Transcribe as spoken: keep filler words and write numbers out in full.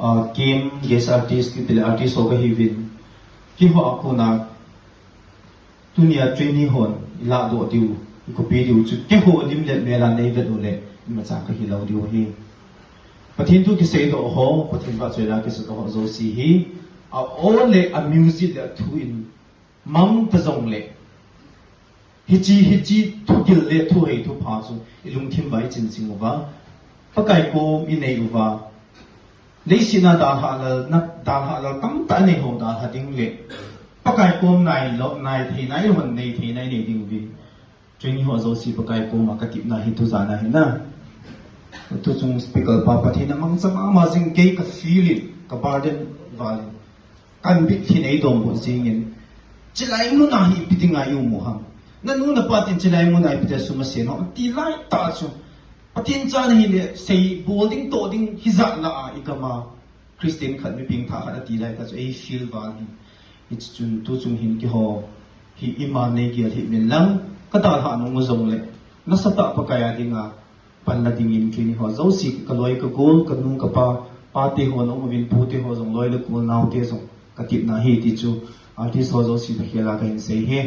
Ah, Kim, guest artist, kiti le artist ho kahiuvin. Keiho a kona, tunia trainee hon, ilah doh diu, ikopi diu chu, keiho lim le mel a neivet uleh, imacha kahi lou diu ahi. Pathen thu kisei doh ho, Pathen vahchoila kisei doh ho jouse hi, a aw le a music le a thu in, mang ta jongleh, hiche, hiche thugil le thuhei thupha chu ilungthim uva ichin jing uva, Pakai kom inei uva, leiset a dalha lal, na, dalha lal tamtah inei ho dalha ding le, Pakai kom nai lou, nai thei, nai hon nei thei, nai nei ding uvin. Trainee ho jouse Pakai koma katepna hi tujan ahi na. Tuchung speaker pa Pathen in amangcha mama jing, kei ka feel in, ka burden val in. Kan bit hin eidom bou jingin. Chilai muna hi ipi dinga i um u ham. Nanu napa ten chilai muna ipi dinga sum asei u ham ti lai tah chu. Pathen cha nahi le sei bol ding toh ding hijat lah a igam a Christian khat mi pengthah khat ati lai tah chu ei feel val hi. Hichun tuchung hin keiho hi ima neigel hih uvin lang ka dalha nung u jongle nasatah Pakai a dinga panla dingin keiho jouse ka loi ka gol, ka nu ka pa, pate ho na um uvin, pute ho jong loi le gol, naote jong katepna ahi ti chu artist ho jouse toh khel a kahin sei e.